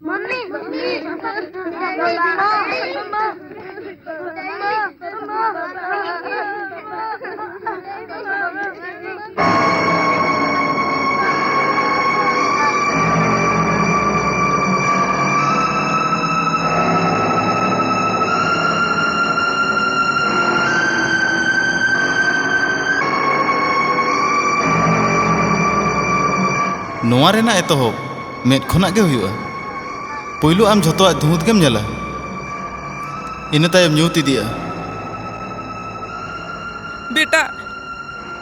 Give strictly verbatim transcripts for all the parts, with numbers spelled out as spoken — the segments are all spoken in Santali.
ᱱᱚᱣᱟ ᱨᱮᱱᱟᱜ ᱮᱛᱚᱦᱚᱵ ᱢᱮᱫ ᱠᱷᱚᱱᱟᱜ ᱜᱮ ᱦᱩᱭᱩᱜᱼᱟ᱾ ᱯᱩᱭᱞᱩ ᱟᱢ ᱡᱷᱚᱛᱚᱣᱟᱜ ᱫᱷᱩᱸᱛ ᱜᱮᱢ ᱧᱮᱞᱟ, ᱤᱱᱟᱹ ᱛᱟᱭᱚᱢ ᱧᱩᱛ ᱤᱫᱤᱜᱼᱟ᱾ ᱵᱮᱴᱟ,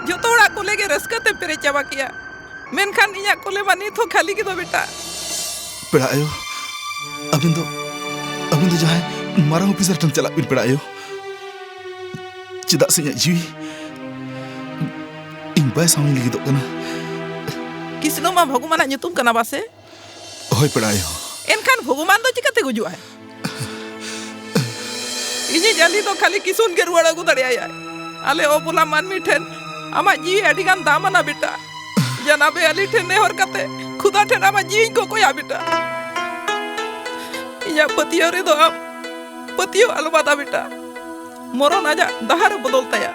ᱡᱷᱚᱛᱚ ᱦᱚᱲᱟᱜ ᱠᱚᱞᱮ ᱜᱮ ᱨᱟᱹᱥᱠᱟᱹ ᱛᱮᱢ ᱯᱮᱨᱮᱡ ᱪᱟᱵᱟ ᱠᱮᱭᱟ, ᱢᱮᱱᱠᱷᱟᱱ ᱤᱧᱟᱜ ᱠᱚᱞᱮ ᱢᱟ ᱱᱤᱛ ᱦᱚᱸ ᱠᱷᱟᱹᱞᱤ ᱜᱮᱫᱚ ᱵᱮᱴᱟ᱾ ᱯᱮᱲᱟ ᱟᱭᱳ, ᱟᱹᱵᱤᱱ ᱫᱚ, ᱟᱹᱵᱤᱱ ᱫᱚ ᱡᱟᱦᱟᱸᱭ ᱢᱟᱨᱟᱝ ᱚᱯᱷᱤᱥᱟᱨ ᱴᱷᱮᱱ ᱪᱟᱞᱟᱜ ᱵᱤᱱ ᱯᱮᱲᱟ ᱟᱭᱳ᱾ ᱪᱮᱫᱟᱜ ᱥᱮ ᱤᱧᱟᱜ ᱡᱤᱣᱤ ᱤᱧ ᱵᱟᱭ ᱥᱟᱶ ᱤᱧ ᱞᱟᱹᱜᱤᱫᱚᱜ ᱠᱟᱱᱟ᱾ ᱠᱤᱥᱱᱚ ᱢᱟ ᱵᱷᱚᱜᱚᱵᱟᱱᱟᱜ ᱧᱩᱛᱩᱢ ᱠᱟᱱᱟ ᱵᱟᱥᱮ? ᱦᱳᱭ ᱯᱮᱲᱟ ᱟᱭᱳ᱾ ᱮᱱᱠᱷᱟᱱ ᱵᱷᱚᱜᱚᱵᱟᱱ ᱫᱚ ᱪᱤᱠᱟᱹᱛᱮ ᱜᱩᱡᱩᱜᱼᱟᱭ? ᱤᱧᱤᱡ ᱟᱹᱞᱤ ᱫᱚ ᱠᱷᱟᱹᱞᱤ ᱠᱤᱥᱩᱱ ᱜᱮ ᱨᱩᱣᱟᱹᱲ ᱟᱹᱜᱩ ᱫᱟᱲᱮᱭᱟᱭᱟᱭ᱾ ᱟᱞᱮ ᱚᱵᱚᱞᱟ ᱢᱟᱹᱱᱢᱤ ᱴᱷᱮᱱ ᱟᱢᱟᱜ ᱡᱤᱣᱤ ᱟᱹᱰᱤ ᱜᱟᱱ ᱫᱟᱢ ᱟᱱᱟ ᱵᱮᱴᱟ᱾ ᱡᱟᱱᱟᱵᱮ ᱟᱹᱞᱤ ᱴᱷᱮᱱ ᱱᱮᱦᱚᱨ ᱠᱟᱛᱮ ᱠᱷᱩᱫᱟ ᱴᱷᱮᱱ ᱟᱢᱟᱜ ᱡᱤᱣᱤᱧ ᱠᱚᱠᱚᱭᱟ ᱵᱮᱴᱟ᱾ ᱤᱧᱟᱜ ᱯᱟᱹᱛᱭᱟᱹᱣ ᱨᱮᱫᱚ ᱟᱢ ᱯᱟᱹᱛᱭᱟᱹᱣ ᱟᱞᱚᱢ ᱟᱫᱟ ᱵᱮᱴᱟ᱾ ᱢᱚᱨᱚᱱ ᱟᱡᱟᱜ ᱰᱟᱦᱟᱨ ᱮ ᱵᱚᱫᱚᱞ ᱛᱟᱭᱟ᱾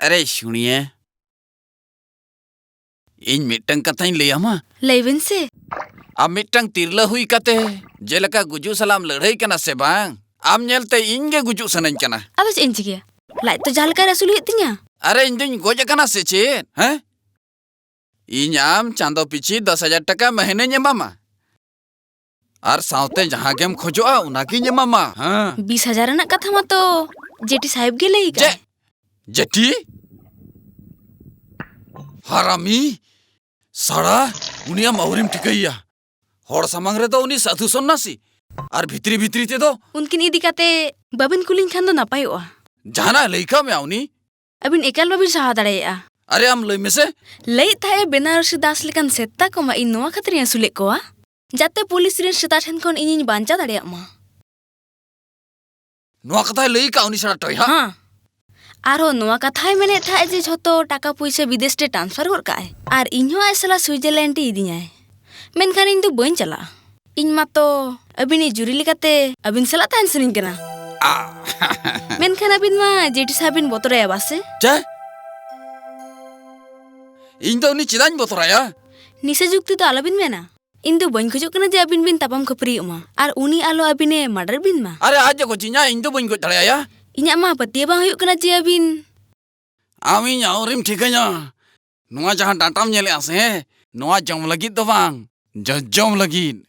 ᱟᱨᱮ ᱥᱩᱱᱤᱭᱟ, ᱤᱧ ᱢᱤᱫᱴᱟᱝ ᱠᱟᱛᱷᱟᱧ ᱞᱟᱹᱭ ᱟᱢᱟ᱾ ᱞᱟᱹᱭ ᱵᱤᱱ ᱥᱮ᱾ ᱟᱢ ᱢᱤᱫᱴᱟᱝ ᱛᱤᱨᱞᱟᱹ ᱦᱩᱭ ᱠᱟᱛᱮ ᱡᱮᱞᱮᱠᱟ ᱜᱩᱡᱩᱜ ᱥᱟᱞᱟᱜ ᱮᱢ ᱞᱟᱹᱲᱦᱟᱹᱭ ᱠᱟᱱᱟ ᱥᱮ ᱵᱟᱝ? ᱟᱢ ᱧᱮᱞᱛᱮ ᱤᱧ ᱜᱮ ᱜᱩᱡᱩᱜ ᱥᱟᱱᱟᱧ ᱠᱟᱱᱟ᱾ ᱟᱫᱚ ᱪᱮᱫ ᱤᱧ ᱪᱤᱠᱟᱹᱭᱟ? ᱞᱟᱡ ᱛᱚ ᱡᱟᱦᱟᱸ ᱞᱮᱠᱟ ᱨᱮ ᱟᱹᱥᱩᱞ ᱦᱩᱭᱩᱜ ᱛᱤᱧᱟ᱾ ᱟᱨᱮ, ᱤᱧ ᱫᱩᱧ ᱜᱚᱡ ᱟᱠᱟᱱᱟ ᱥᱮ ᱪᱮᱫ? ᱦᱮᱸ? ᱤᱧ ᱟᱢ ᱪᱟᱸᱫᱚ ᱯᱤᱪᱷᱤ ᱫᱚᱥ ᱦᱟᱡᱟᱨ ᱴᱟᱠᱟ ᱢᱟᱹᱦᱱᱟᱹᱧ ᱮᱢᱟᱢᱟ᱾ ᱟᱨ ᱥᱟᱶᱛᱮ ᱡᱟᱦᱟᱸ ᱜᱮᱢ ᱠᱷᱚᱡᱚᱜᱼᱟ, ᱚᱱᱟᱜᱤᱧ ᱮᱢᱟᱢᱟ᱾ ᱦᱮᱸ᱾ ᱵᱤᱥ ᱦᱟᱡᱟᱨ ᱨᱮᱱᱟᱜ ᱠᱟᱛᱷᱟ ᱢᱟᱛᱚ ᱡᱮᱴᱤ ᱥᱟᱦᱮᱵ ᱜᱮ ᱞᱟᱹᱭ ᱡᱮ, ᱠᱟᱜᱼᱟ᱾ ᱡᱮᱴᱤ? ᱦᱟᱨᱟᱢᱤ, ᱥᱟᱲᱟ, ᱩᱱᱤ ᱟᱢ ᱟᱹᱣᱨᱤᱢ ᱴᱷᱤᱠᱟᱹᱭᱮᱭᱟ᱾ ᱦᱚᱲ ᱥᱟᱢᱟᱝ ᱨᱮᱫᱚ ᱩᱱᱤ ᱥᱟᱹᱫᱷᱩ ᱥᱚᱱᱱᱟᱥᱤ, ᱟᱨ ᱵᱷᱤᱛᱨᱤ ᱵᱷᱤᱛᱨᱤ ᱛᱮᱫᱚ ᱩᱱᱠᱤᱱ ᱤᱫᱤ ᱠᱟᱛᱮ ᱵᱟᱵᱤᱱ ᱠᱩᱞᱤᱧ ᱠᱷᱟᱱ ᱫᱚ ᱱᱟᱯᱟᱭᱚᱜᱼᱟ᱾ ᱡᱟᱦᱟᱱᱟᱜ ᱞᱟᱹᱭ ᱠᱟᱜ ᱢᱮᱭᱟ ᱩᱱᱤ? ᱟᱹᱵᱤᱱ ᱮᱠᱟᱞ ᱵᱟᱹᱵᱤᱱ ᱥᱟᱦᱟ ᱫᱟᱲᱮᱭᱟᱜᱼᱟ᱾ ᱟᱨᱮ, ᱟᱢ ᱞᱟᱹᱭ ᱢᱮᱥᱮ᱾ ᱞᱟᱹᱭᱮᱫ ᱛᱟᱦᱮᱸᱫ ᱮ, ᱵᱮᱱᱟᱨᱚᱥᱤ ᱫᱟᱥ ᱞᱮᱠᱟᱱ ᱥᱮᱛᱟ ᱠᱚᱢᱟ ᱤᱧ ᱱᱚᱣᱟ ᱠᱷᱟᱹᱛᱤᱨᱤᱧ ᱟᱹᱥᱩᱞᱮᱫ ᱠᱚᱣᱟ, ᱡᱟᱛᱮ ᱯᱩᱞᱤᱥ ᱨᱮᱱ ᱥᱮᱛᱟ ᱴᱷᱮᱱ ᱠᱷᱚᱱ ᱤᱧᱤᱧ ᱵᱟᱧᱪᱟᱣ ᱫᱟᱲᱮᱭᱟᱜ ᱢᱟ᱾ ᱱᱚᱣᱟ ᱠᱟᱛᱷᱟᱭ ᱞᱟᱹᱭ ᱠᱟᱜ ᱩᱱᱤ ᱥᱟᱲᱟ ᱴᱚᱭᱦᱟ? ᱦᱮᱸ᱾ ᱟᱨᱦᱚᱸ ᱱᱚᱣᱟ ᱠᱟᱛᱷᱟᱭ ᱢᱮᱱᱮᱫ ᱛᱟᱦᱮᱸᱫ ᱡᱮ ᱡᱷᱚᱛᱚ ᱴᱟᱠᱟ ᱯᱩᱭᱥᱟᱹ ᱵᱤᱫᱮᱥ ᱨᱮ transfer ᱜᱚᱫ ᱠᱟᱜᱼᱟᱭ᱾ ᱟᱨ ᱤᱧ ᱦᱚᱸ ᱟᱡ ᱥᱟᱞᱟᱜ ᱥᱩᱭᱡᱟᱨᱞᱮᱱᱰ ᱮ ᱤᱫᱤᱧᱟᱭ᱾ ᱢᱮᱱᱠᱷᱟᱱ ᱤᱧ ᱫᱚ ᱵᱟᱹᱧ ᱪᱟᱞᱟᱜᱼᱟ᱾ ᱤᱧ ᱢᱟᱛᱚ ᱟᱹᱵᱤᱱᱤᱡ ᱡᱩᱨᱤ ᱞᱮᱠᱟᱛᱮ ᱟᱹᱵᱤᱱ ᱥᱟᱞᱟᱜ ᱛᱟᱦᱮᱱ ᱥᱟᱱᱟᱧ ᱠᱟᱱᱟ᱾ ᱟ᱾ ᱢᱮᱱᱠᱷᱟᱱ ᱟᱹᱵᱤᱱ ᱢᱟ ᱡᱮᱴᱤ ᱥᱟᱦᱮᱵ ᱵᱤᱱ ᱵᱚᱛᱚᱨᱟᱭᱟ ᱵᱟᱥᱮ? ᱪᱮ? ᱤᱧ ᱫᱚ ᱩᱱᱤ ᱪᱮᱫᱟᱜ ᱤᱧ ᱵᱚᱛᱚᱨᱟᱭᱟ? ᱱᱤᱥᱟᱹ ᱡᱩᱠᱛᱤ ᱫᱚ ᱟᱞᱚᱵᱤᱱ ᱢᱮᱱᱟ᱾ ᱤᱧ ᱫᱚ ᱵᱟᱹᱧ ᱠᱷᱚᱡᱚᱜ ᱠᱟᱱᱟ ᱡᱮ ᱟᱹᱵᱤᱱ ᱵᱤᱱ ᱛᱟᱯᱟᱢ ᱠᱷᱟᱹᱯᱟᱹᱨᱤᱭᱚᱜ ᱢᱟ ᱟᱨ ᱩᱱᱤ ᱟᱞᱚ ᱟᱹᱵᱤᱱᱮ murder ᱵᱤᱱ ᱢᱟ᱾ ᱟᱨᱮ, ᱟᱡ ᱮ ᱜᱚᱡᱤᱧᱟ, ᱤᱧ ᱫᱚ ᱵᱟᱹᱧ ᱜᱚᱡ ᱫᱟᱲᱮᱭᱟᱭᱟ᱾ ᱤᱧᱟᱹᱜ ᱢᱟ ᱯᱟᱹᱛᱭᱟᱹᱣ ᱵᱟᱝ ᱦᱩᱭᱩᱜ ᱠᱟᱱᱟ ᱡᱮ ᱟᱹᱵᱤᱱ ᱟᱢ ᱤᱧ ᱟᱹᱣᱨᱤᱢ ᱴᱷᱤᱠᱟᱹᱧᱟ᱾ ᱱᱚᱣᱟ ᱡᱟᱦᱟᱸ ᱰᱟᱴᱟᱢ ᱧᱮᱞᱮᱜᱼᱟ ᱥᱮ, ᱱᱚᱣᱟ ᱡᱚᱢ ᱞᱟᱹᱜᱤᱫ ᱫᱚ ᱵᱟᱝ, ᱡᱚᱡᱚᱢ ᱞᱟᱹᱜᱤᱫ᱾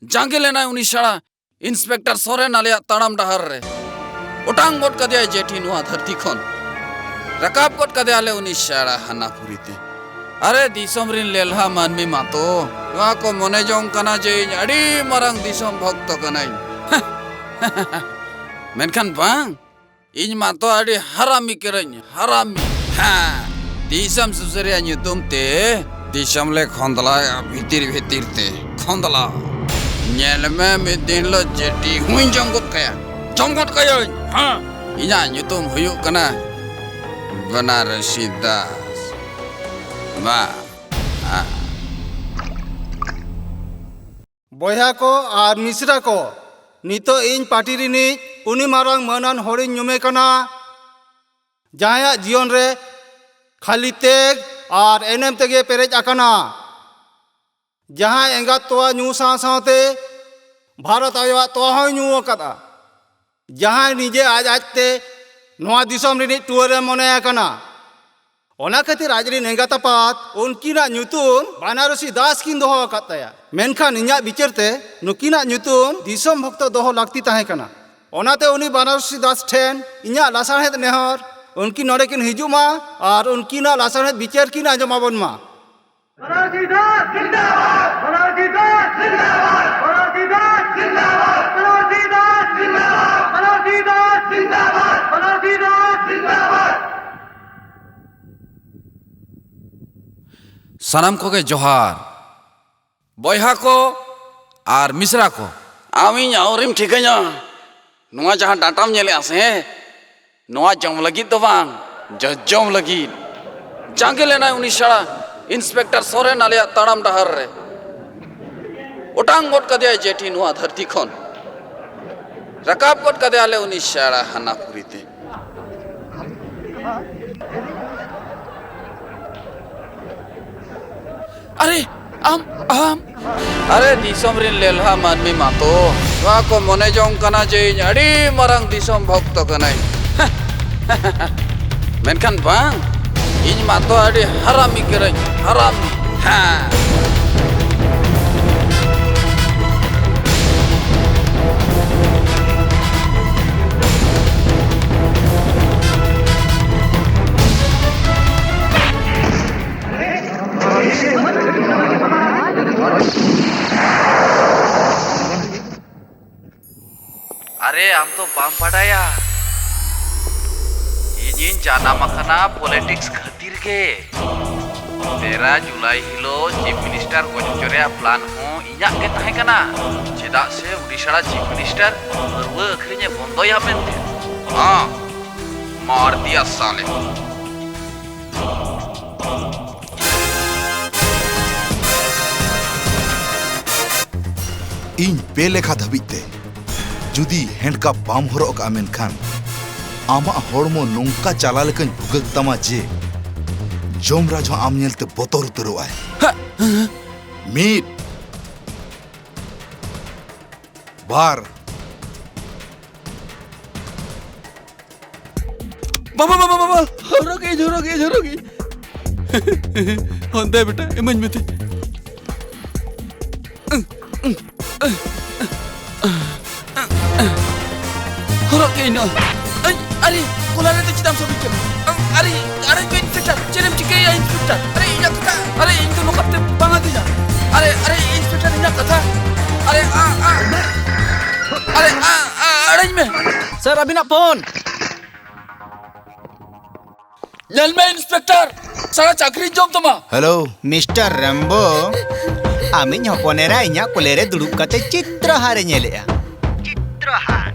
ᱡᱟᱸᱜᱮ ᱞᱮᱱᱟᱭ ᱩᱱᱤ ᱥᱟᱲᱟ ᱤᱱᱥᱯᱮᱠᱴᱚᱨ ᱥᱚᱨᱮᱱ ᱟᱞᱮᱭᱟᱜ ᱛᱟᱲᱟᱢ ᱰᱟᱦᱟᱨ ᱨᱮ᱾ ᱚᱴᱟᱝ ᱜᱚᱫ ᱠᱟᱫᱮᱭᱟᱭ ᱡᱮᱴᱷᱤ ᱱᱚᱣᱟ ᱫᱷᱟᱹᱨᱛᱤ ᱠᱷᱚᱱ᱾ ᱨᱟᱠᱟᱵ ᱜᱚᱫ ᱠᱟᱫᱮᱭᱟᱞᱮ ᱩᱱᱤ ᱥᱟᱲᱟ ᱦᱟᱱᱟ ᱯᱩᱨᱤ ᱛᱮ᱾ ᱟᱨᱮ ᱫᱤᱥᱚᱢ ᱨᱤᱱ ᱞᱮᱞᱦᱟ ᱢᱟᱹᱱᱢᱤ ᱢᱟᱛᱚ ᱱᱚᱣᱟ ᱠᱚ ᱢᱚᱱᱮ ᱡᱚᱝ ᱠᱟᱱᱟ ᱡᱮ ᱤᱧ ᱟᱹᱰᱤ ᱢᱟᱨᱟᱝ ᱫᱤᱥᱚᱢ ᱵᱷᱚᱠᱛᱚ ᱠᱟᱹᱱᱟᱹᱧ᱾ ᱢᱮᱱᱠᱷᱟᱱ ᱵᱟᱝ, ᱤᱧ ᱢᱟᱛᱚ ᱟᱹᱰᱤ ᱦᱟᱨᱟᱢᱤ ᱠᱟᱹᱱᱟᱹᱧ, ᱦᱟᱨᱟᱢᱤ᱾ ᱦᱮᱸ, ᱫᱤᱥᱚᱢ ᱥᱩᱥᱟᱹᱨᱤᱭᱟᱹ ᱧᱩᱛᱩᱢ ᱛᱮ ᱫᱤᱥᱚᱢ ᱞᱮ ᱠᱷᱚᱸᱫᱽᱞᱟᱭᱟ ᱵᱷᱤᱛᱤᱨ ᱵᱷᱤᱛᱤᱨ ᱛᱮ᱾ ᱠᱷᱚᱸᱫᱽᱞᱟ᱾ ᱧᱮᱞ ᱢᱮ, ᱢᱤᱫ ᱫᱤᱱ ᱦᱤᱞᱳᱜ ᱡᱮᱴᱤ ᱦᱚᱸᱧ ᱡᱚᱢ ᱜᱚᱫ ᱠᱟᱭᱟ᱾ ᱡᱚᱢ ᱜᱚᱫ ᱠᱟᱭᱟᱹᱧ᱾ ᱦᱮᱸ, ᱤᱧᱟᱹᱜ ᱧᱩᱛᱩᱢ ᱦᱩᱭᱩᱜ ᱠᱟᱱᱟ ᱵᱟᱱᱟᱨᱚᱥᱤ ᱫᱟᱥ᱾ ᱢᱟ᱾ ᱦᱮᱸ᱾ ᱵᱚᱭᱦᱟ ᱠᱚ ᱟᱨ ᱢᱤᱥᱨᱟ ᱠᱚ, ᱱᱤᱛᱚᱜ ᱤᱧ ᱯᱟᱹᱴᱤ ᱨᱤᱱᱤᱡ ᱩᱱᱤ ᱢᱟᱨᱟᱝ ᱢᱟᱹᱱᱟᱱ ᱦᱚᱲᱤᱧ ᱧᱩᱢᱮ ᱠᱟᱱᱟ, ᱡᱟᱦᱟᱸᱭᱟᱜ ᱡᱤᱭᱚᱱ ᱨᱮ ᱠᱷᱟᱹᱞᱤ ᱛᱮᱜ ᱟᱨ ᱮᱱᱮᱢ ᱛᱮᱜᱮ ᱯᱮᱨᱮᱡ ᱟᱠᱟᱱᱟ, ᱡᱟᱦᱟᱸᱭ ᱮᱸᱜᱟᱛ ᱛᱚᱣᱟ ᱧᱩ ᱥᱟᱶ ᱥᱟᱶᱛᱮ ᱵᱷᱟᱨᱚᱛ ᱟᱭᱳᱣᱟᱜ ᱛᱚᱣᱟ ᱦᱚᱸᱭ ᱧᱩ ᱟᱠᱟᱫᱼᱟ, ᱡᱟᱦᱟᱸᱭ ᱱᱤᱡᱮ ᱟᱡ ᱟᱡᱛᱮ ᱱᱚᱣᱟ ᱫᱤᱥᱚᱢ ᱨᱤᱱᱤᱡ ᱴᱩᱣᱟᱹᱨᱮ ᱢᱚᱱᱮ ᱟᱠᱟᱱᱟ᱾ ᱚᱱᱟ ᱠᱷᱟᱹᱛᱤᱨ ᱟᱡᱨᱤᱱ ᱮᱸᱜᱟᱛ ᱟᱯᱟᱛ ᱩᱱᱠᱤᱱᱟᱜ ᱧᱩᱛᱩᱢ ᱵᱟᱱᱟᱨᱚᱥᱤ ᱫᱟᱥ ᱠᱤᱱ ᱫᱚᱦᱚ ᱟᱠᱟᱫ ᱛᱟᱭᱟ᱾ ᱢᱮᱱᱠᱷᱟᱱ ᱤᱧᱟᱹᱜ ᱵᱤᱪᱟᱹᱨ ᱛᱮ ᱱᱩᱠᱤᱱᱟᱜ ᱧᱩᱛᱩᱢ ᱫᱤᱥᱚᱢ ᱵᱷᱚᱠᱛᱚ ᱫᱚᱦᱚ ᱞᱟᱹᱠᱛᱤ ᱛᱟᱦᱮᱸ ᱠᱟᱱᱟ᱾ ᱚᱱᱟᱛᱮ ᱩᱱᱤ ᱵᱟᱱᱟᱨᱚᱥᱤ ᱫᱟᱥ ᱴᱷᱮᱱ ᱤᱧᱟᱹᱜ ᱞᱟᱥᱟᱬᱦᱮᱫ ᱱᱮᱦᱚᱨ, ᱩᱱᱠᱤᱱ ᱱᱚᱰᱮ ᱠᱤᱱ ᱦᱤᱡᱩᱜ ᱢᱟ ᱟᱨ ᱩᱱᱠᱤᱱᱟᱜ ᱞᱟᱥᱟᱬᱦᱮᱫ ᱵᱤᱪᱟᱹᱨ ᱠᱤᱱ ᱟᱸᱡᱚᱢ ᱟᱵᱚᱱ ᱢᱟ᱾ ᱵᱟᱱᱟᱨᱚᱥᱤ ᱫᱟᱥ ᱡᱤᱱᱫᱟᱵᱟᱫ! ᱵᱟᱱᱟᱨᱚᱥᱤ ᱫᱟᱥ ᱡᱤᱱᱫᱟᱵᱟᱫ! ᱵᱟᱱᱟᱨᱚᱥᱤ ᱫᱟᱥ ᱡᱤᱱᱫᱟᱵᱟᱫ! ᱵᱟᱱᱟᱨᱚᱥᱤ ᱫᱟᱥ ᱡᱤᱱᱫᱟᱵᱟᱫ! ᱵᱟᱱᱟᱨᱚᱥᱤ ᱫᱟᱥ ᱡᱤᱱᱫᱟᱵᱟᱫ! ᱵᱟᱱᱟᱨᱚᱥᱤ ᱫᱟᱥ ᱡᱤᱱᱫᱟᱵᱟᱫ! ᱥᱟᱱᱟᱢ ᱠᱚᱜᱮ ᱡᱚᱦᱟᱨ᱾ ᱵᱚᱭᱦᱟ ᱠᱚ ᱟᱨ ᱢᱤᱥᱨᱟ ᱠᱚ, ᱟᱢ ᱤᱧ ᱟᱹᱣᱨᱤᱢ ᱴᱷᱤᱠᱟᱹᱧᱟ᱾ ᱱᱚᱣᱟ ᱡᱟᱦᱟᱸ ᱰᱟᱴᱟᱢ ᱧᱮᱞᱮᱜᱼᱟ ᱥᱮ, ᱱᱚᱣᱟ ᱡᱚᱢ ᱞᱟᱹᱜᱤᱫ ᱫᱚ ᱵᱟᱝ, ᱡᱚᱡᱚᱢ ᱞᱟᱹᱜᱤᱫ᱾ ᱡᱟᱸᱜᱮ ᱞᱮᱱᱟᱭ ᱩᱱᱤ ᱥᱮᱬᱟ ᱤᱱᱥᱯᱮᱠᱴᱚᱨ ᱥᱚᱨᱮᱱ ᱟᱞᱮᱭᱟᱜ ᱛᱟᱲᱟᱢ ᱰᱟᱦᱟᱨ ᱨᱮ᱾ ᱚᱴᱟᱝ ᱜᱚᱫ ᱠᱟᱫᱮᱭᱟᱭ ᱡᱮᱴᱷᱤ ᱱᱚᱣᱟ ᱫᱷᱟᱹᱨᱛᱤ ᱠᱷᱚᱱ᱾ ᱨᱟᱠᱟᱵ ᱜᱚᱫ ᱠᱟᱫᱮᱭᱟᱞᱮ ᱩᱱᱤ ᱥᱮᱬᱟ ᱦᱟᱱᱟ ᱯᱩᱨᱤ ᱛᱮ᱾ ᱟᱨᱮ, ᱟᱢ, ᱟᱢ᱾ ᱟᱨᱮ, ᱫᱤᱥᱚᱢ ᱨᱤᱱ ᱞᱮᱞᱦᱟ ᱢᱟᱹᱱᱢᱤ ᱢᱟᱛᱚ ᱱᱚᱣᱟ ᱠᱚ ᱢᱚᱱᱮ ᱡᱚᱝ ᱠᱟᱱᱟ ᱡᱮ ᱤᱧ ᱟᱹᱰᱤ ᱢᱟᱨᱟᱝ ᱫᱤᱥᱚᱢ ᱵᱷᱚᱠᱛᱚ ᱠᱟᱹᱱᱟᱹᱧ᱾ ᱢᱮᱱᱠᱷᱟᱱ ᱵᱟᱝ, ᱤᱧ ᱢᱟᱛᱚ ᱟᱹᱰᱤ ᱦᱟᱨᱟᱢᱤ ᱠᱟᱹᱱᱟᱹᱧ, ᱦᱟᱨᱟᱢᱤ᱾ ᱦᱮᱸ᱾ ᱟᱨᱮ, ᱟᱢ ᱫᱚ ᱵᱟᱢ ᱵᱟᱰᱟᱭᱟ? ᱤᱧᱤᱧ ᱡᱟᱱᱟᱢ ᱟᱠᱟᱱᱟ ᱯᱚᱞᱤᱴᱤᱠᱥ ᱠᱷᱟᱹᱛᱤᱨ ᱜᱮ᱾ ᱛᱮᱨᱟ ᱡᱩᱞᱟᱭ ᱦᱤᱞᱳᱜ ᱪᱤᱯ ᱢᱤᱱᱤᱥᱴᱟᱨ ᱜᱚᱡ ᱦᱚᱪᱚ ᱨᱮᱭᱟᱜ ᱯᱞᱟᱱ ᱦᱚᱸ ᱤᱧᱟᱹᱜ ᱜᱮ ᱛᱟᱦᱮᱸ ᱠᱟᱱᱟ, ᱪᱮᱫᱟᱜ ᱥᱮ ᱩᱰᱤᱥᱟ ᱪᱤᱯ ᱢᱤᱱᱤᱥᱴᱟᱨ ᱯᱟᱹᱨᱣᱟᱹ ᱟᱹᱠᱷᱨᱤᱧ ᱮ ᱵᱚᱱᱫᱚᱭᱟ ᱢᱮᱱᱛᱮ᱾ ᱦᱟᱸ, ᱢᱟᱨ ᱫᱤᱭᱟ ᱥᱟᱞᱮ᱾ ᱤᱧ ᱯᱮ ᱞᱮᱠᱷᱟ ᱫᱷᱟᱹᱵᱤᱡ ᱛᱮ ᱡᱩᱫᱤ ᱦᱮᱱᱰᱠᱟᱯ ᱵᱟᱢ ᱦᱚᱨᱚᱜ ᱠᱟᱜᱼᱟ, ᱢᱮᱱᱠᱷᱟᱱ ᱟᱢᱟᱜ ᱦᱚᱲᱢᱚ ᱱᱚᱝᱠᱟ ᱪᱟᱞᱟ ᱞᱮᱠᱟᱧ ᱵᱷᱩᱜᱟᱹᱜ ᱛᱟᱢᱟ ᱡᱮ ᱡᱚᱢᱨᱟᱡᱽ ᱦᱚᱸ ᱟᱢ ᱧᱮᱞᱛᱮ ᱵᱚᱛᱚᱨ ᱩᱛᱟᱹᱨᱚᱜᱼᱟᱭ᱾ ᱢᱤᱫ, ᱵᱟᱨ, ᱵᱟᱵᱟ, ᱵᱟᱵᱟ, ᱵᱟᱵᱟ, ᱦᱚᱨᱚᱜ ᱤᱧ, ᱦᱚᱨᱚᱜ ᱤᱧ, ᱦᱚᱨᱚᱜ ᱤᱧ᱾ ᱦᱚᱱᱛᱮ ᱵᱮᱴᱟ, ᱤᱢᱟᱹᱧ ᱢᱮ ᱛᱤᱧ᱾ ᱦᱚᱨᱚᱜ ᱤᱧ ᱱᱚᱣᱟ᱾ ᱟᱹᱧ, ᱟᱨᱮ, ᱠᱚᱞᱟᱨ ᱨᱮ ᱫᱚ ᱪᱮᱫᱟᱜ ᱮᱢ ᱥᱟᱵ ᱤᱧ ᱠᱟᱱᱟ? ᱟᱨᱮ, ᱟᱨᱮ, ᱤᱱᱥᱯᱮᱠᱴᱚᱨ, ᱪᱮᱫ ᱮᱢ ᱪᱤᱠᱟᱹᱭᱮᱭᱟ ᱤᱱᱥᱯᱮᱠᱴᱚᱨ? ᱟᱨᱮ, ᱤᱧᱟᱜ ᱠᱟᱛᱷᱟ, ᱟᱨᱮ, ᱤᱧ ᱫᱚ ᱱᱚᱝᱠᱟ ᱠᱟᱛᱮ ᱵᱟᱝ ᱟᱹᱛᱤᱧᱟ᱾ ᱟᱨᱮ, ᱟᱨᱮ, ᱤᱱᱥᱯᱮᱠᱴᱚᱨ, ᱤᱧᱟᱜ ᱠᱟᱛᱷᱟ᱾ ᱟᱨᱮ, ᱟ, ᱟ, ᱟᱨᱮ, ᱟ, ᱟ, ᱟᱲᱟᱹᱧ ᱢᱮ᱾ ᱥᱟᱨ, ᱟᱹᱵᱤᱱᱟᱜ ᱯᱷᱳᱱ᱾ ᱧᱮᱞ ᱢᱮ ᱤᱱᱥᱯᱮᱠᱴᱚᱨ, ᱥᱟᱨᱟ ᱪᱟᱹᱠᱨᱤᱧ ᱡᱚᱢ ᱛᱟᱢᱟ᱾ ᱦᱮᱞᱳ᱾ ᱢᱤᱥᱴᱟᱨ ᱨᱮᱢᱵᱳ, ᱟᱢᱤᱡ ᱦᱚᱯᱚᱱ ᱮᱨᱟ ᱤᱧᱟᱜ ᱠᱚᱞᱮ ᱨᱮ ᱫᱩᱲᱩᱵ ᱠᱟᱛᱮ ᱪᱤᱛᱨᱚᱦᱟᱨ ᱮ ᱧᱮᱞᱮᱜᱼᱟ᱾ ᱪᱤᱛᱨᱚᱦᱟᱨ?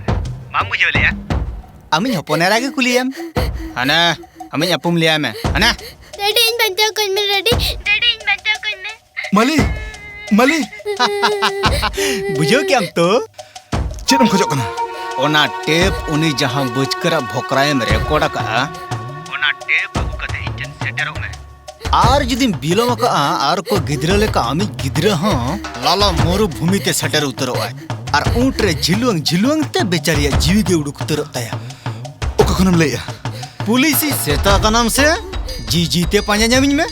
ᱵᱟᱢ ᱵᱩᱡᱷᱟᱹᱣ ᱞᱮᱜᱼᱟ? ᱟᱢᱤᱡ ᱦᱚᱯᱚᱱ ᱮᱨᱟ ᱜᱮ ᱠᱩᱞᱤᱭᱮᱢ᱾ ᱦᱟᱱᱟ, ᱟᱢᱤᱡ ᱟᱯᱩᱢ ᱞᱟᱹᱭᱟᱭ ᱢᱮ᱾ ᱦᱟᱱᱟ᱾ ᱰᱮᱰᱤ, ᱤᱧ ᱵᱟᱧᱪᱟᱣ ᱠᱟᱹᱧ ᱢᱮ, ᱰᱮᱰᱤ᱾ ᱰᱮᱰᱤ, ᱤᱧ ᱵᱟᱧᱪᱟᱣ ᱠᱟᱹᱧ ᱢᱮ᱾ ᱢᱟᱹᱞᱤ, ᱢᱟᱹᱞᱤ᱾ ᱵᱩᱡᱷᱟᱹᱣ ᱠᱮᱜᱼᱟᱢ ᱛᱚ? ᱪᱮᱫ ᱮᱢ ᱠᱷᱚᱡᱚᱜ ᱠᱟᱱᱟ? ᱚᱱᱟ ᱴᱮᱯ, ᱩᱱᱤ ᱡᱟᱦᱟᱸ ᱵᱟᱹᱪᱠᱟᱹᱨᱟᱜ ᱵᱷᱚᱠᱨᱟᱭᱮᱢ ᱨᱮᱠᱚᱨᱰ ᱟᱠᱟᱜᱼᱟ, ᱚᱱᱟ ᱴᱮᱯ ᱟᱹᱜᱩ ᱠᱟᱛᱮ ᱤᱧ ᱴᱷᱮᱱ ᱥᱮᱴᱮᱨᱚᱜ ᱢᱮ᱾ ᱟᱨ ᱡᱩᱫᱤᱢ ᱵᱤᱞᱚᱢ ᱟᱠᱟᱜᱼᱟ, ᱟᱨ ᱠᱚ ᱜᱤᱫᱽᱨᱟᱹ ᱞᱮᱠᱟ ᱟᱢᱤᱡ ᱜᱤᱫᱽᱨᱟᱹ ᱦᱚᱸ ᱞᱟᱞᱟ ᱢᱚᱨᱩᱵᱷᱩᱢᱤ ᱛᱮ ᱥᱮᱴᱮᱨ ᱩᱛᱟᱹᱨᱚᱜᱼᱟᱭ᱾ ᱟᱨ ᱩᱸᱴ ᱨᱮ ᱡᱷᱤᱞᱣᱟᱹᱝ ᱡᱷᱤᱞᱣᱟᱹᱝ ᱛᱮ ᱵᱮᱪᱟᱨᱤᱭᱟᱜ ᱡᱤᱣᱤ ᱜᱮ ᱩᱰᱩᱠ ᱩᱛᱟᱹᱨᱚᱜ ᱛᱟᱭᱟ᱾ ᱚᱠᱟ ᱠᱷᱚᱱᱮᱢ ᱞᱟᱹᱭᱮᱜᱼᱟ? ᱯᱩᱞᱤᱥᱤ ᱥᱮᱛᱟ ᱠᱟᱱᱟᱢ ᱥᱮ? ᱡᱤ ᱡᱤ ᱛᱮ ᱯᱟᱸᱡᱟ ᱧᱟᱢᱤᱧ ᱢᱮ᱾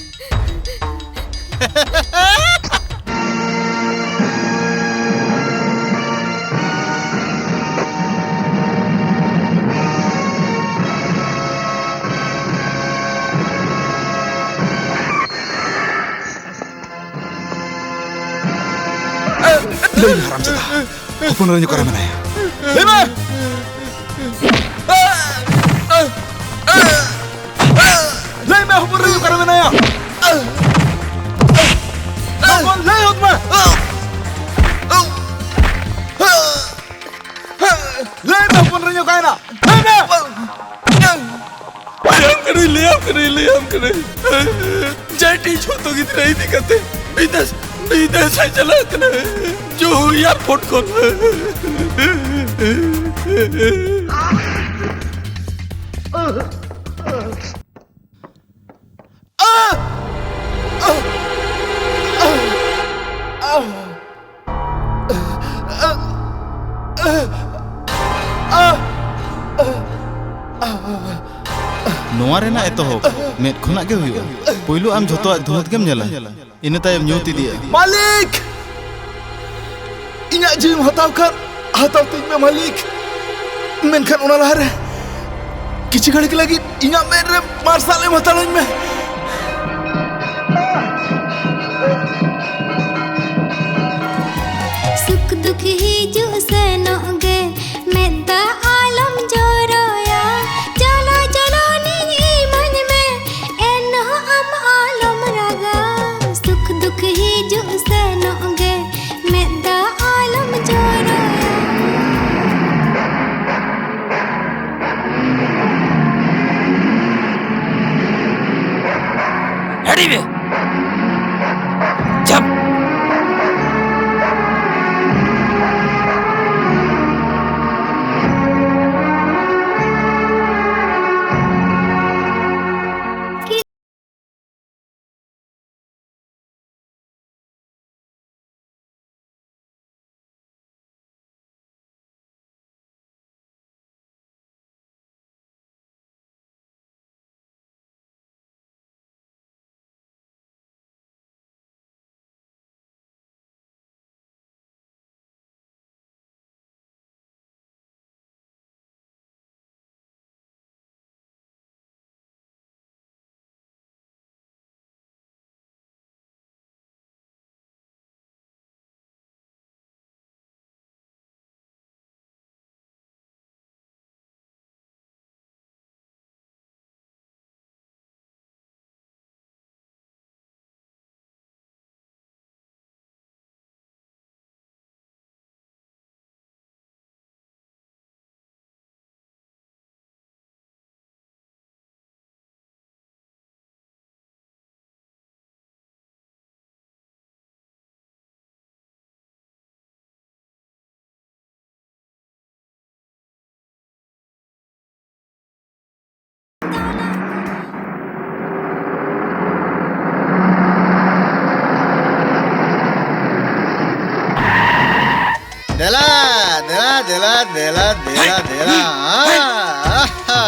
ᱞᱟᱹᱭ ᱢᱮ, ᱦᱟᱨᱟᱢᱡᱟᱫᱟ, ᱦᱚᱯᱚᱱ ᱮᱨᱟᱧ ᱚᱠᱟᱨᱮ ᱢᱮᱱᱟᱭᱟ? ᱞᱟᱹᱭ ᱢᱮ! ᱞᱟᱹᱭ ᱢᱮ, ᱦᱚᱯᱚᱱ ᱮᱨᱟᱧ ᱚᱠᱟᱨᱮ ᱢᱮᱱᱟᱭᱟ? ᱦᱚᱯᱚᱱ, ᱞᱟᱹᱭ ᱦᱚᱫ ᱢᱮ! ᱞᱟᱹᱭ ᱢᱮ, ᱦᱚᱯᱚᱱ ᱮᱨᱟᱧ ᱚᱠᱟᱭᱮᱱᱟ? ᱞᱟᱹᱭ ᱢᱮ! ᱞᱟᱹᱭᱟᱢ ᱠᱟᱹᱱᱟᱹᱧ, ᱞᱟᱹᱭᱟᱢ ᱠᱟᱹᱱᱟᱹᱧ, ᱞᱟᱹᱭᱟᱢ ᱠᱟᱹᱱᱟᱹᱧ᱾ ᱡᱟᱭᱴᱤ ᱡᱷᱚᱛᱚ ᱜᱤᱫᱽᱨᱟᱹ ᱤᱫᱤ ᱠᱟᱛᱮ ᱵᱤᱫᱮᱥ, ᱵᱤᱫᱮᱥ ᱮ ᱪᱟᱞᱟᱜ ᱠᱟᱱᱟ᱾ ᱡᱩᱦᱩ ᱮᱭᱟᱨᱯᱳᱨᱴ ᱠᱷᱚᱱ᱾ ᱱᱚᱣᱟ ᱨᱮᱱᱟᱜ ᱮᱛᱚᱦᱚᱵ ᱢᱮᱫ ᱠᱷᱚᱱᱟᱜ ᱜᱮ ᱦᱩᱭᱩᱜᱼᱟ᱾ ᱯᱳᱭᱞᱳ ᱟᱢ ᱡᱷᱚᱛᱚᱣᱟᱜ ᱫᱷᱩᱸᱛ ᱜᱮᱢ ᱧᱮᱞᱟ, ᱤᱱᱟᱹ ᱛᱟᱭᱚᱢ ᱧᱩᱛ ᱤᱫᱤᱜᱼᱟ᱾ ᱢᱟᱹᱞᱤᱠ! ᱤᱧᱟᱜ ᱡᱤᱣᱤᱢ ᱦᱟᱛᱟᱣ ᱠᱷᱟᱱ ᱦᱟᱛᱟᱣ ᱛᱤᱧ ᱢᱮ, ᱢᱟᱹᱞᱤᱠ᱾ ᱢᱮᱱᱠᱷᱟᱱ ᱚᱱᱟ ᱞᱟᱦᱟᱨᱮ ᱠᱤᱪᱷᱩ ᱜᱷᱟᱹᱲᱤᱠ ᱞᱟᱹᱜᱤᱫ ᱤᱧᱟᱜ ᱢᱮᱫ ᱨᱮ ᱢᱟᱨᱥᱟᱞ ᱮᱢ ᱦᱟᱛᱟᱲᱟᱹᱧ ᱢᱮ᱾ ᱥᱩᱠ ᱫᱩᱠ ᱦᱤᱡᱩᱜ ᱥᱮᱱᱚᱜ ᱜᱮ, ᱢᱮᱫ ᱫᱟᱜ ᱟᱞᱚᱢ ᱡᱚᱨᱚᱭᱟ᱾ ᱪᱚᱞᱚ ᱪᱚᱞᱚ ᱱᱤᱧ ᱤᱢᱟᱹᱧ ᱢᱮ, ᱮᱱᱦᱚᱸ ᱟᱢ ᱟᱞᱚᱢ ᱨᱟᱜᱟ᱾ ᱥᱩᱠ ᱫᱩᱠ ᱦᱤᱡᱩᱜ ᱥᱮᱱᱚᱜ ᱜᱮ, ᱢᱮᱫ ᱫᱟᱜ ᱟᱞᱚᱢ ᱡᱚᱨᱚᱭᱟ᱾ ᱟᱹᱰᱤ ᱢᱮ᱾ ᱡᱷᱟᱯ᱾ ᱫᱮᱞᱟ, ᱫᱮᱞᱟ, ᱫᱮᱞᱟ, ᱫᱮᱞᱟ, ᱫᱮᱞᱟ, ᱫᱮᱞᱟ᱾ ᱟᱦᱟ᱾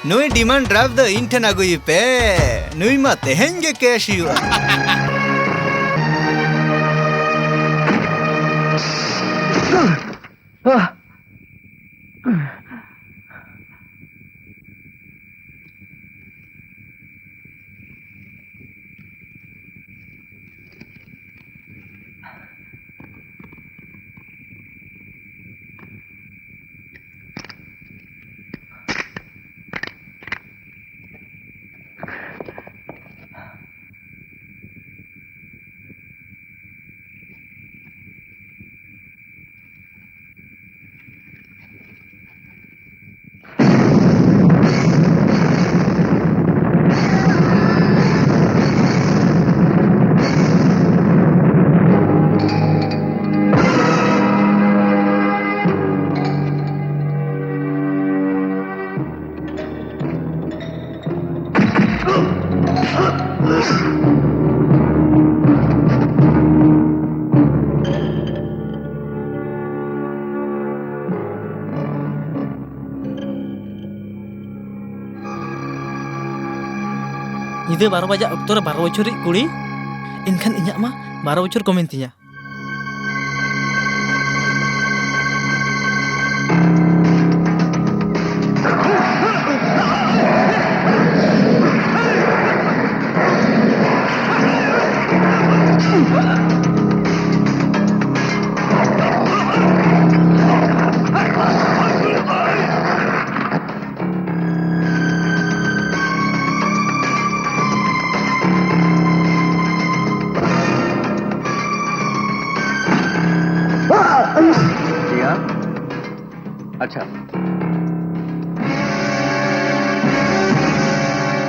ᱱᱩᱭ ᱰᱤᱢᱟᱱᱰ ᱰᱨᱟᱯᱷ ᱫᱚ ᱤᱧ ᱴᱷᱮᱱ ᱟᱹᱜᱩᱭᱮ ᱯᱮ᱾ ᱱᱩᱭ ᱢᱟ ᱛᱮᱦᱮᱧ ᱜᱮ ᱠᱮᱥ ᱦᱩᱭᱩᱜᱼᱟ᱾ ᱧᱤᱫᱟᱹ ᱵᱟᱨᱚ ᱵᱟᱡᱟᱜ ᱚᱠᱛᱚ ᱨᱮ ᱵᱟᱨᱚ ᱵᱚᱪᱷᱚᱨᱤᱡ ᱠᱩᱲᱤ? ᱮᱱᱠᱷᱟᱱ ᱤᱧᱟᱜ ᱢᱟ ᱵᱟᱨᱚ ᱵᱚᱪᱷᱚᱨ ᱠᱚᱢᱮᱱ ᱛᱤᱧᱟ᱾ जी हाँ। अच्छा।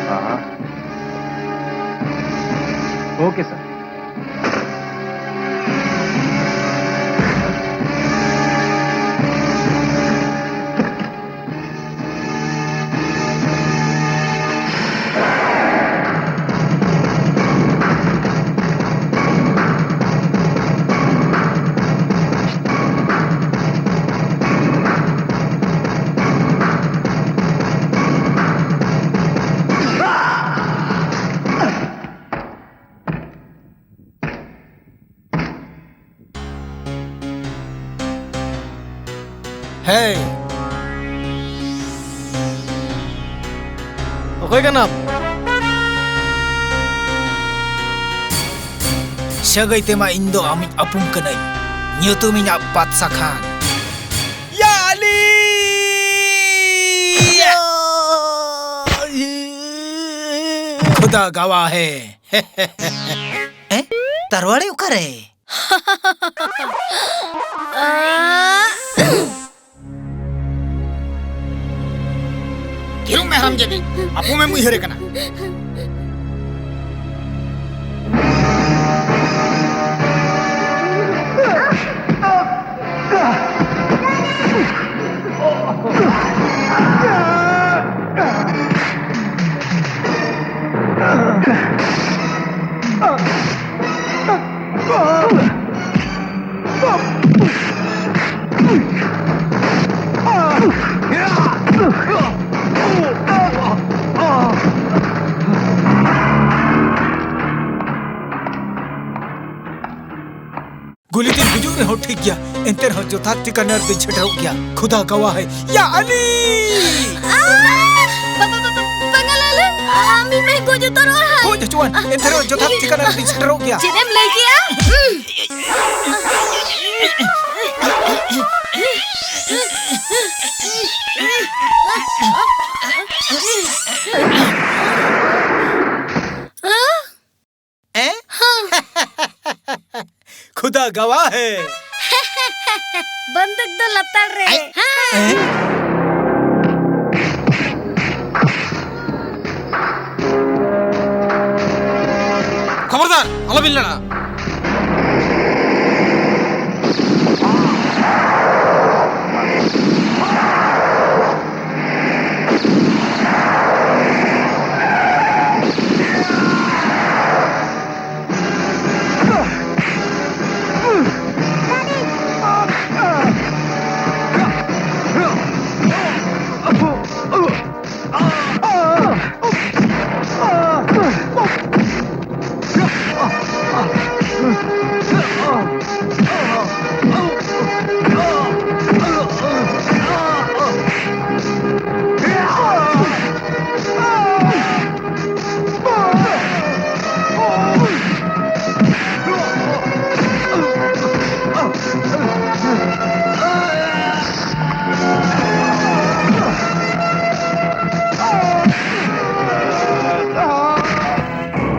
हाँ, हाँ। Okay sir. ᱦᱮᱭ! ᱚᱠᱚᱭ ᱠᱟᱱᱟᱢ? ᱥᱟᱹᱜᱟᱹᱭ ᱛᱮᱢᱟ ᱤᱧ ᱫᱚ ᱟᱢᱤᱡ ᱟᱹᱯᱩᱢ ᱠᱟᱹᱱᱟᱹᱧ᱾ ᱧᱩᱛᱩᱢ ᱤᱧᱟᱹᱜ ᱯᱟᱛᱥᱟ ᱠᱷᱟᱱ᱾ ᱭᱟ ᱟᱞᱤ! ᱠᱷᱩᱫᱟ ᱜᱟᱣᱟ ᱦᱮ᱾ ᱮ? ᱛᱟᱨᱣᱟᱲᱤ ᱚᱠᱟᱨᱮ? ᱛᱷᱤᱨᱚᱜ ᱢᱮ, ᱦᱟᱨᱟᱢᱡᱟᱫᱤ᱾ ᱟᱹᱯᱩᱢᱮᱢ ᱩᱭᱦᱟᱹᱨᱮ ᱠᱟᱱᱟ᱾ ᱜᱩᱞᱤ ᱛᱤᱧ ᱜᱩᱡᱩᱜ ᱨᱮᱦᱚᱸ ᱴᱷᱤᱠ ᱜᱮᱭᱟ, ᱮᱱᱛᱮ ᱨᱮᱦᱚᱸ ᱡᱚᱛᱷᱟᱛ ᱴᱷᱤᱠᱟᱹᱱᱟ ᱨᱮᱫᱚᱧ ᱥᱮᱴᱮᱨᱚᱜ ᱜᱮᱭᱟ᱾ ᱠᱷᱩᱫᱟ ᱜᱟᱣᱟ ᱦᱮ, ᱭᱟ ᱟᱞᱤ! ᱟ! ᱵᱟᱵᱟ, ᱵᱟᱵᱟ, ᱵᱟᱝᱟ ᱞᱟᱞᱟ, ᱟᱢ ᱤᱧ ᱢᱟᱭ ᱜᱚᱡ ᱩᱛᱟᱹᱨᱚᱜᱼᱟ ᱦᱟᱸᱜ᱾ ᱜᱚᱡ ᱦᱚᱪᱚᱣᱟᱱ, ᱮᱱᱛᱮ ᱨᱮᱦᱚᱸ ᱡᱚᱛᱷᱟᱛ ᱴᱷᱤᱠᱟᱹᱱᱟ ᱨᱮᱫᱚᱧ ᱥᱮᱴᱮᱨᱚᱜ ᱜᱮᱭᱟ᱾ ᱪᱮᱫ ᱮᱢ ᱞᱟᱹᱭ ᱠᱮᱜᱼᱟ? ᱮ? ᱦᱚᱸ᱾ ᱠᱷᱩᱫᱟ ᱜᱟᱣᱟ ᱦᱮ᱾ ᱵᱚᱱᱫᱩᱠ ᱫᱚ ᱞᱟᱛᱟᱨ ᱨᱮ᱾ ᱟᱭ᱾ ᱦᱮᱸ᱾ ᱮ? ᱠᱷᱚᱵᱚᱨᱫᱟᱨ, ᱟᱞᱚᱵᱤᱱ ᱞᱟᱲᱟᱜᱼᱟ᱾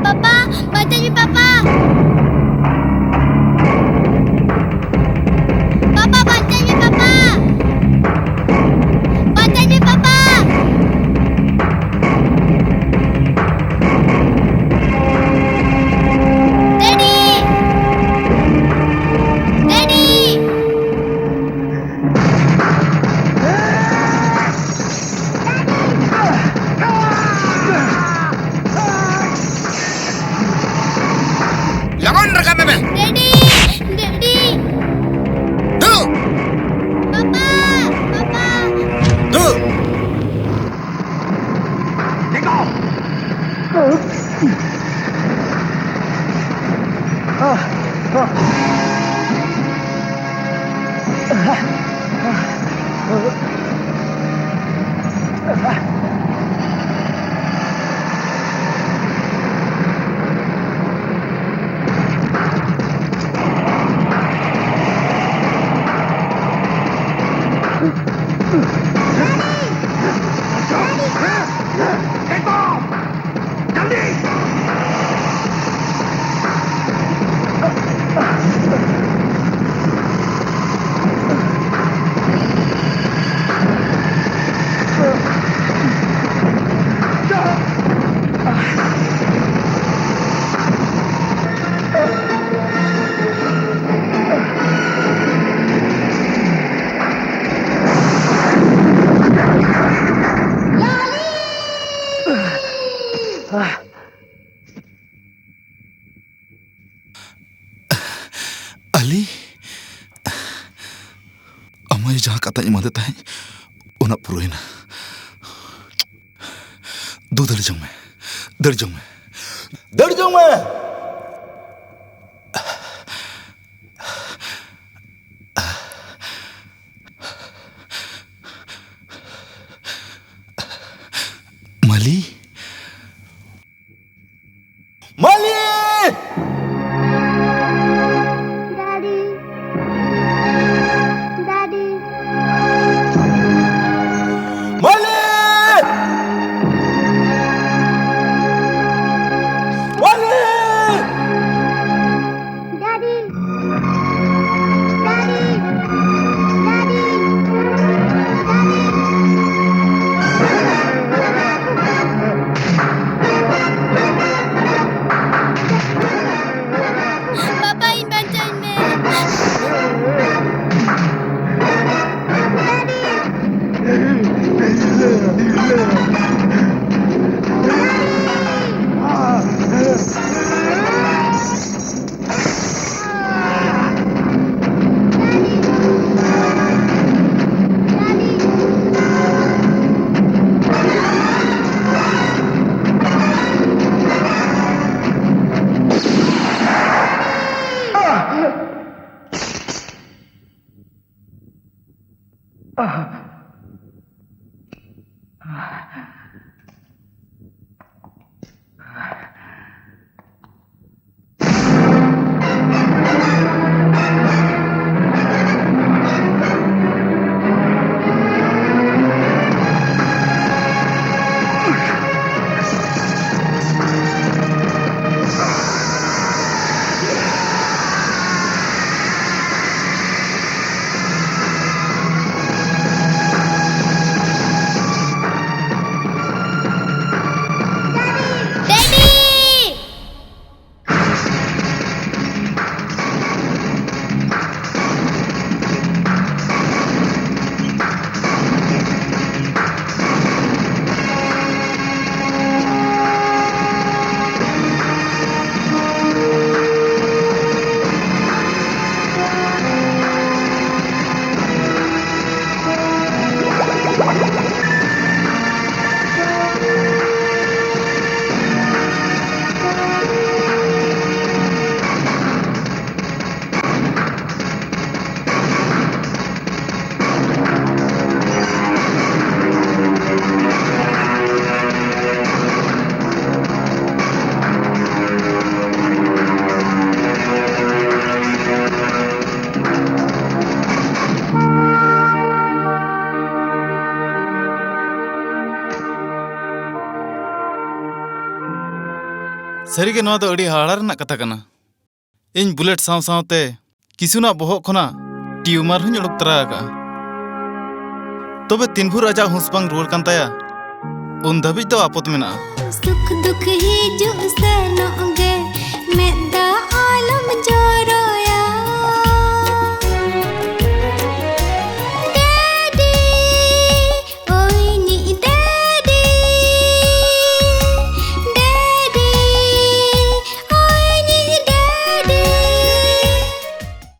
ᱯᱟᱯᱟ, ᱵᱟᱧᱪᱟᱣᱤᱧ ᱢᱮ, ᱯᱟᱯᱟ᱾ ᱯᱟᱯᱟ, ᱵᱟᱧᱪᱟᱣᱤᱧ ᱢᱮ, ᱯᱟᱯᱟ᱾ ᱵᱟᱧᱪᱟᱣᱤᱧ ᱢᱮ, ᱯᱟᱯᱟ᱾ ᱰᱮᱰᱤ! ᱰᱮᱰᱤ! ᱞᱚᱜᱚᱱ ᱨᱟᱠᱟᱵ ᱢᱮ ᱵᱮᱱ᱾ ᱰᱮᱰᱤ! ᱰᱮᱰᱤ! ᱫᱩ! ᱯᱟᱯᱟ! ᱯᱟᱯᱟ! ᱫᱩ! ᱫᱮᱠᱷᱟᱣ! ᱟᱞᱤ, ᱟᱢᱟᱭ ᱡᱟᱦᱟᱸ ᱠᱟᱛᱷᱟᱧ ᱮᱢᱟᱫᱮ ᱛᱟᱦᱮᱸᱫ, ᱚᱱᱟ ᱯᱩᱨᱟᱹᱣᱮᱱᱟ᱾ ᱫᱩ, ᱫᱟᱹᱲ ᱡᱚᱝ ᱢᱮ, ᱫᱟᱹᱲ ᱡᱚᱝ ᱢᱮ, ᱫᱟᱹᱲ ᱡᱚᱝ ᱢᱮ᱾ ᱢᱟᱹᱞᱤ, ᱢᱟᱹᱞᱤ! ᱰᱟᱰᱤ! ᱰᱟᱰᱤ! ᱢᱟᱹᱞᱤ! ᱢᱟᱹᱞᱤ! ᱥᱟᱹᱨᱤᱜᱮ ᱱᱚᱣᱟ ᱫᱚ ᱟᱹᱰᱤ ᱦᱟᱦᱟᱲᱟ ᱨᱮᱱᱟᱜ ᱠᱟᱛᱷᱟ ᱠᱟᱱᱟ᱾ ᱤᱧ ᱵᱩᱞᱮᱴ ᱥᱟᱶ ᱥᱟᱶᱛᱮ ᱠᱤᱥᱩᱱᱟᱜ ᱵᱚᱦᱚᱜ ᱠᱷᱚᱱᱟᱜ ᱴᱤᱭᱩᱢᱟᱨ ᱦᱚᱸᱧ ᱚᱰᱚᱠ ᱛᱚᱨᱟ ᱟᱠᱟᱜᱼᱟ᱾ ᱛᱚᱵᱮ ᱛᱤᱱ ᱵᱷᱳᱨ ᱟᱡᱟᱜ ᱦᱩᱸᱥ ᱵᱟᱝ ᱨᱩᱣᱟᱹᱲ ᱠᱟᱱ ᱛᱟᱭᱟ, ᱩᱱ ᱫᱷᱟᱹᱵᱤᱡ ᱫᱚ ᱟᱯᱚᱛ ᱢᱮᱱᱟᱜᱼᱟ᱾ ᱥᱩᱠ ᱫᱩᱠ ᱦᱤᱡᱩᱜ ᱥᱮᱱᱚᱜ ᱜᱮ, ᱢᱮᱫ ᱫᱟᱜ ᱟᱞᱚᱢ ᱡᱚᱨᱚᱭᱟ᱾